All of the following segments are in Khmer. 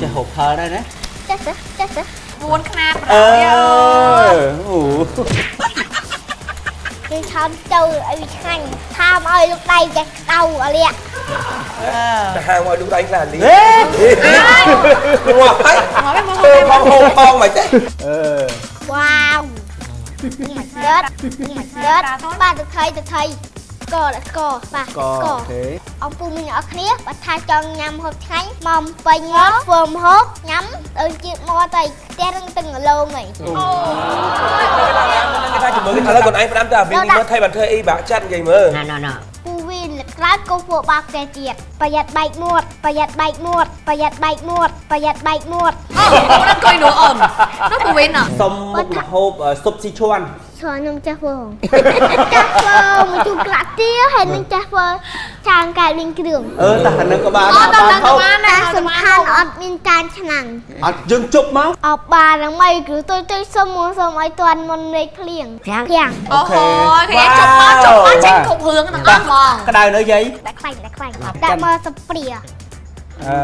ចេះហូបហើដែរណា ចេះចេះចេះចេះ 4ខ្នាត អឺ ប្រហើយ អូ យើងឆាមចូលឲ្យវាឆ្ងាញ់ថើមឲ្យលោកដៃចេះក្តៅអលាក់ ទៅហាងមកលូកដៃខ្លះលី ហេ ងាប់ហើយ មក ធ្វើផងហូបផងមិនទេ អឺ វ៉ាវមកដិតមកដិតបាទទៅថៃទៅថៃស្ករដាក់ស្ករបាទ ក ស្ករ អូខេ អង្គពូមីងអ្នកគ្នាបើថាចង់ញ៉ាំហូបឆ្ងាញ់មកពេញមកធ្វើម្ហូបញ៉ាំដូចជាតិមកទៅផ្ទះនឹងទឹងឡងហី គេថាជំរឿឥឡូវខ្លួនឯងផ្ដាំទៅអាវីនេះមើលថៃបានធ្វើអីបាក់ចាត់និយាយមើល ណណណ ពូវីនក្រោយកូពួកបាក់ផ្ទះទៀតប្រយ័ត្នបែកមាត់ប្រយ័ត្នបែកមាត់ប្រយ័ត្នបែកមាត់ប្រយ័ត្នបែកមាត់ អូដល់អង្គុយនោះអូននោះពូវីន សុំមុខម្ហូបស៊ុបស៊ីឈួន ស្គាល់ខ្ញុំចេះធ្វើចេះធ្វើមកជូរក្លាក់ទាហើយនឹងចេះធ្វើចានកែវលីងគ្រឿង អឺតែអានឹងក៏បាន អូដល់នឹងក៏បាន តែ ដែរ សំខាន់អត់មានចានឆ្នាំង អត់យើងជប់មក អបបានហ្នឹងមិនគឺទុយទុយសុំមកសុំឲ្យតាន់មុនលេខភ្លៀងភ្លៀង អូហូគេជប់មកជប់មកចេញគ្រប់រឿងទាំងអស់ហ្មង ក្តៅនៅយាយ ដាក់ខ្លាញ់ដាក់ខ្លាញ់ដាក់មកសព្រា អឺ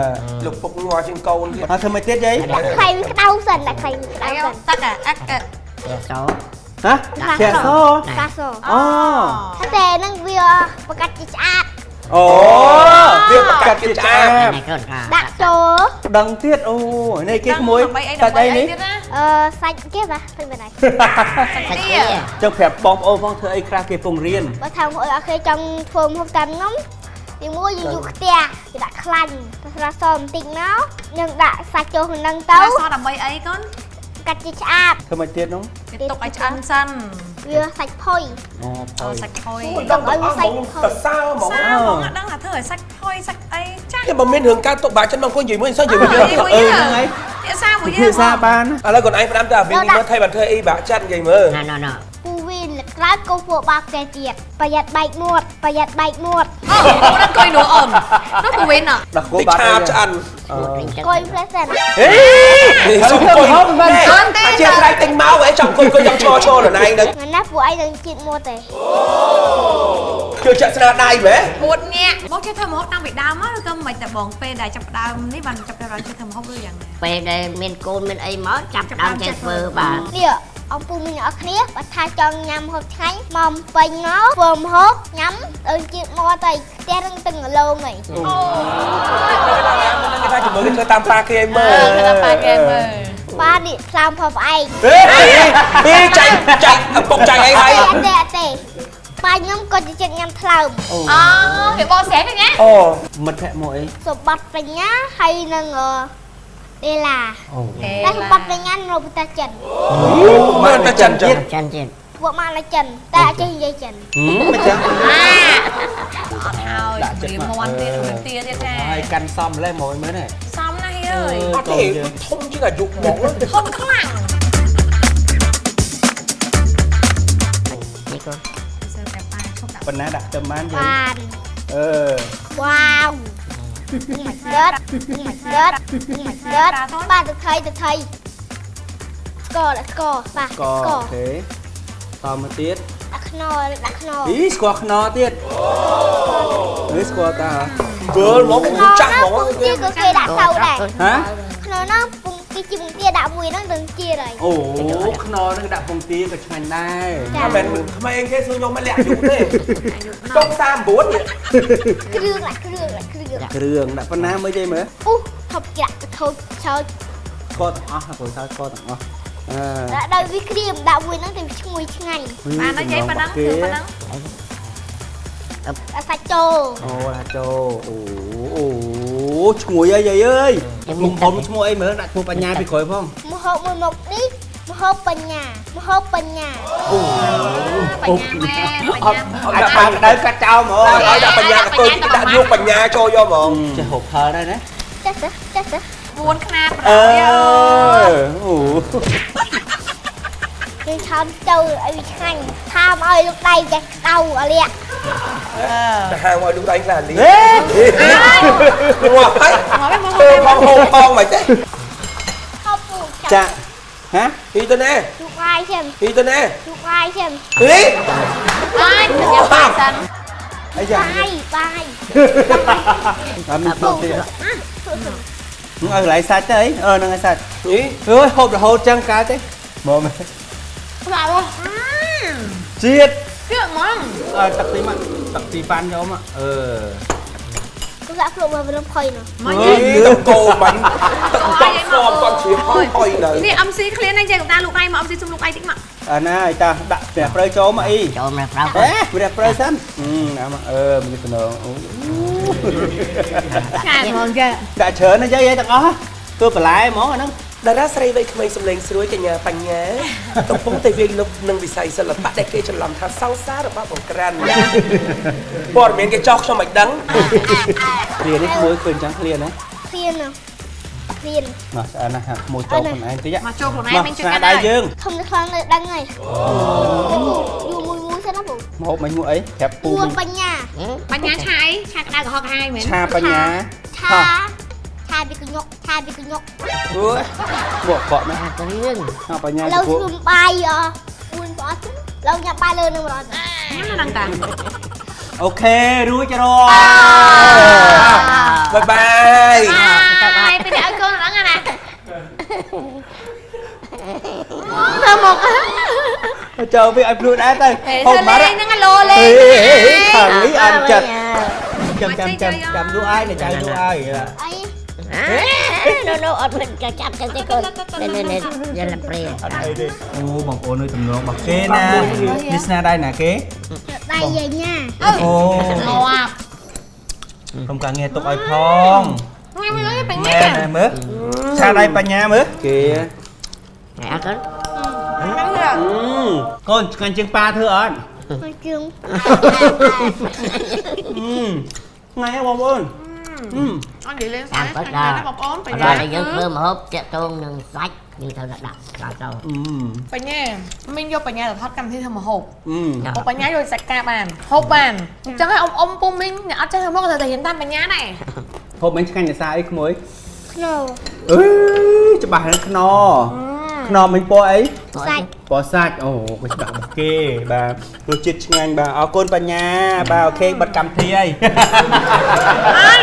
លោកពុកងាប់ជាងកូនទៀត អត់ធ្វើមិនទៀតយាយ ដាក់ខ្លាញ់ក្តៅសិនដាក់ខ្លាញ់ក្តៅសិន ទឹកអា សោ ហ៎ធាក់ស កាស អូ តែនឹងវាប្រកាសជាឆ្អាត អូ វាប្រកាសជាឆ្អាត ណែកូនថា ដាក់ចូល ដឹងទៀតអូនេះគេក្មួយសាច់អីនេះ អឺសាច់គេបាទពេញបណ្ដៃ សាច់ទា ចង់ប្រាប់បងប្អូនផងធ្វើអីខ្លះគេពងរៀន បើថាបងអូនគេចង់ធ្វើម្ហូបតាមខ្ញុំទីមួយយើងយកខ្ទះគេដាក់ខ្លាញ់ស្រាសបន្តិចមកយើងដាក់សាច់ចូលក្នុងទៅ សដើម្បីអីកូន កាត់ជាឆ្អាប ធ្វើមិនទៀតនោះ គេទុកឲ្យឆ្អិនសិន វាសាច់ផុយ អូផុយ សាច់ផុយ ដឹងឲ្យសាច់តសើហ្មង សាហ្មងអត់ដឹងថាធ្វើឲ្យសាច់ផុយសាច់អីចាស់ ខ្ញុំមិនមានរឿងការទុកបាក់ចិនមកអង្គុយនិយាយមួយសោះនិយាយមួយយើង អឺហ្នឹងហើយ ភាសាមួយ ភាសាបាន ឥឡូវខ្លួនឯងផ្ដាំទៅអាវីនេះមើលថៃបានធ្វើអីបាក់ចាត់និយាយមើល ណណណ ពូវីនក្រោយកូពួកបាក់ផ្ទះទៀតប្រយ័ត្នបែកមាត់ប្រយ័ត្នបែកមាត់ អូដល់អង្គុយនោះអូននោះពូវីន ដល់គោបាក់ តិចឆាបឆ្អិន អង្គុយផ្លេសសិន ហេ សុំអង្គុយអាជាស្រ័យទិញមកអីចង់អង្គុយអង្គុយចង់ឈរឈរខ្លួនឯងហ្នឹង ថ្ងៃណាពួកឯងនឹងជាតិមាត់ទេ ជួយចាក់ស្នាដៃមែន ពួតញាក់មកចេះធ្វើម្ហូបតាំងពីដើមមកឬក៏មិនតែបងពេលដែលចាប់ដើមនេះបានចាប់ដើមចេះធ្វើម្ហូបឬយ៉ាងណា ពេលដែលមានកូនមានអីមកចាប់ដើមចេះធ្វើបាទ នេះអង្គពូមីងអ្នកគ្នាបើថាចង់ញ៉ាំហូបឆ្ងាញ់មកពេញមកធ្វើម្ហូបញ៉ាំដូចជាតិមាត់ទៅផ្ទះនឹងទឹងឡងហី អូ គេថាជំរឿគេធ្វើតាមប៉ាគេឲ្យមើល តាមប៉ាគេមើល ប៉ានេះខ្លោមផងផ្អែក ហេពីចៃចៃពុកចៃអីហើយ អត់ទេអត់ទេប៉ាខ្ញុំក៏ចិត្តញ៉ាំថ្លើម អូគេបកស្រាយហ្នឹងណា អូ មិត្តភក្តិមកអី សម្បត្តិបញ្ញាហើយនឹងដេឡា អូ តែសម្បត្តិបញ្ញានៅប្រទេសចិន មកតែចិនចឹង ចិនទៀត ពួកមកនៅចិនតែអត់ចេះនិយាយចិន មិនចឹង អត់ហើយរៀមមាន់ទៀតរៀមទាទៀតចា ហើយកាន់សំលេះមកមើលនេះ សំណាស់អើយ អត់ទេធំជាងអាយុហ្មង ធំខ្លាំង នេះកូន សើតែប៉ាឈប់ដាក់ ប៉ុណ្ណាដាក់ទៅបានយើង បាន អឺ វ៉ាវមកដិតមកដិតមកដិតបាទទៅថៃទៅថៃស្ករដាក់ស្ករបាទ ក ស្ករ អូខេតមកទៀត ដាក់ខ្នុរដាក់ខ្នុរ អីស្គាល់ខ្នុរទៀតអីស្គាល់តា វើលមកចាស់ហ្មង គេក៏គេដាក់ទៅដែរ ហ៎ ខ្នុរហ្នឹងពងគេជីពងទាដាក់មួយហ្នឹងនឹងជាហើយ អូខ្នុរហ្នឹងដាក់ពងទាក៏ឆ្ងាញ់ដែរ តែមិនក្មេងគេសួរខ្ញុំមិនលាក់អាយុទេកុំ39នេះ គ្រឿងដាក់គ្រឿងដាក់គ្រឿង គ្រឿងដាក់ប៉ុណ្ណាមើលយាយមើល អូថប់ចាក់ទៅខូចឆោច ស្ករទាំងអស់ព្រោះស្ករទាំងអស់អឺ ដាក់ដល់វាក្រៀមដាក់មួយហ្នឹងទៅឈ្ងុយឆ្ងាញ់ បានហើយយាយប៉ុណ្ណឹងគឺប៉ុណ្ណឹង ដាក់សាច់ចូល អូដាក់ចូលអូអូឈ្ងុយហើយយាយអើយមុខហុំឈ្មោះអីមើលដាក់ឈ្មោះបញ្ញាពីក្រោយផង ម្ហូបមួយមុខនេះម្ហូបបញ្ញាម្ហូបបញ្ញា អូ បញ្ញាមែនបញ្ញា អាចប៉ាក្តៅកាត់ចោលហ្មង ឲ្យដាក់បញ្ញាកតុយដាក់យកបញ្ញាចូលយកហ្មង ចេះហូបហើដែរណា ចេះចេះចេះចេះ 4ខ្នាត អឺអូ យើងឆាមចូលឲ្យវាឆ្ងាញ់ថើមឲ្យលោកដៃចេះក្តៅអលាក់ ទៅហាងមកលូកដៃខ្លះលី ហេ ងាប់ហើយធ្វើផងហូបផងមិនទេ ខោពូ ចាហ៎ ហ៊ីទៅណែ ជូបាយចឹង ហ៊ីទៅណែ ជូបាយចឹង ហ៊ី បាយញ៉ាំបាយសិន អីយ៉ា បាយបាយ តាមមានទៀត ឲ្យកន្លែងសាច់ទៅអីអឺហ្នឹងឯងសាច់ នេះ អើយហូបរហូតចឹងកើតទេមកមែន បាទបង ជាតិ ទៀតហ្មង អើទឹកទីមកទឹកទីប៉ាន់យកមកអឺ កុំដាក់ភ្លុកមកវាផុយនោះ មក នេះទឹកគោបាញ់ទឹកតក់ហ្មគាត់ជ្រាបផុយនៅ នេះ MC ឃ្លានហ្នឹងចេះកំតាលូកដៃមក MC សុំលូកដៃតិចមក អាណាឲ្យតាដាក់ព្រះព្រៅចូលមកអី ចូលមកប្រៅ អេព្រះព្រៅសិនណាមកអឺមានតំណងអូ ឆ្ងាយហ្មងចេះ ដាក់ច្រើនណាស់យាយទាំងអស់ធ្វើបន្លែហ្មងអាហ្នឹង តារាស្រីវ័យក្មេងសម្លេងស្រួយកញ្ញាបញ្ញាកំពុងតែវាយលុកនឹងវិស័យសិល្បៈដែលគេច្រឡំថាសង្សាររបស់បងក្រាន់ព័ត៌មានគេចោះខ្ញុំមិនដឹង ឃ្លានេះក្មួយឃើញចឹងឃ្លាណា ឃ្លានឃ្លាន មកស្អាតណាស់ក្មួយចូលខ្លួនឯងតិច មកចូលខ្លួនឯងមិនជួយ ស្នា កាន់ ដៃយើង ធំនៅខ្លាំងនៅដឹងហើយយូរមួយមួយសិនណាពូ មកមិញមួយអីប្រាប់ពូ ពួរបញ្ញា បញ្ញាឆាអីឆាក្តៅក្រហមក្រហាយមែន ឆាបញ្ញា ឆាឆាពីកញុកឆាពីកញុក អូយបកកក់ណា អាគ្រឿង បញ្ញា ឥឡូវជុំបាយអ4ប្រអប់ឡូវញ៉ាំបាយលើនឹងម្ដង ញ៉ាំនៅហ្នឹងតា អូខេរួចរាល់ បាយបាយ បាយពេលនេះឲ្យកូនហ្នឹងណាធ្វើមក ចូលវាឲ្យភ្លួតដែរទៅ ហូបមកហ្នឹងឡូលេ ខាងនេះអត់ចិត្តចាំចាំចាំចាំលក់ឲ្យចៅលក់ឲ្យ អី ណូអត់មិនចាប់ចឹងទេកូននេះនេះយ៉ាលព្រា អត់អីទេអូបងប្អូននៅទំនងរបស់គេណានេះស្នាដៃណាគេ ដៃយាយញ៉ា អូ ងាប់ ក្រុមការងារទុកឲ្យផង មើលមើលបញ្ញា មែនមើលឆាដៃបញ្ញាមើលគេ អត់កូន កូនឆ្ងាញ់ជាងប៉ាធ្វើអត់ ជាង ថ្ងៃបងប្អូន អត់និយាយលេង តាមពិតដល់ បងប្អូនបញ្ញា ដល់យើងធ្វើម្ហូបតាក់ទងនឹងសាច់យើងត្រូវដាក់ដល់ទៅ បញ្ញាមីងយកបញ្ញាទៅថតកម្មវិធីធ្វើម្ហូបបញ្ញាយកសាច់ការបានហូបបានអញ្ចឹងឲ្យអ៊ំពូមីងអ្នកអត់ចេះធ្វើមកក៏ត្រូវតែរៀនតាមបញ្ញាដែរ ហូបមិនឆ្ងាញ់ភាសាអីក្មួយ ខ្នោ អឺច្បាស់ហ្នឹងខ្នោខ្នោមិញពណ៌អី សាច់ ពណ៌សាច់អូក៏ច្បាស់របស់គេបាទរសជាតិឆ្ងាញ់បាទអរគុណបញ្ញាបាទអូខេបិទកម្មវិធីហើយ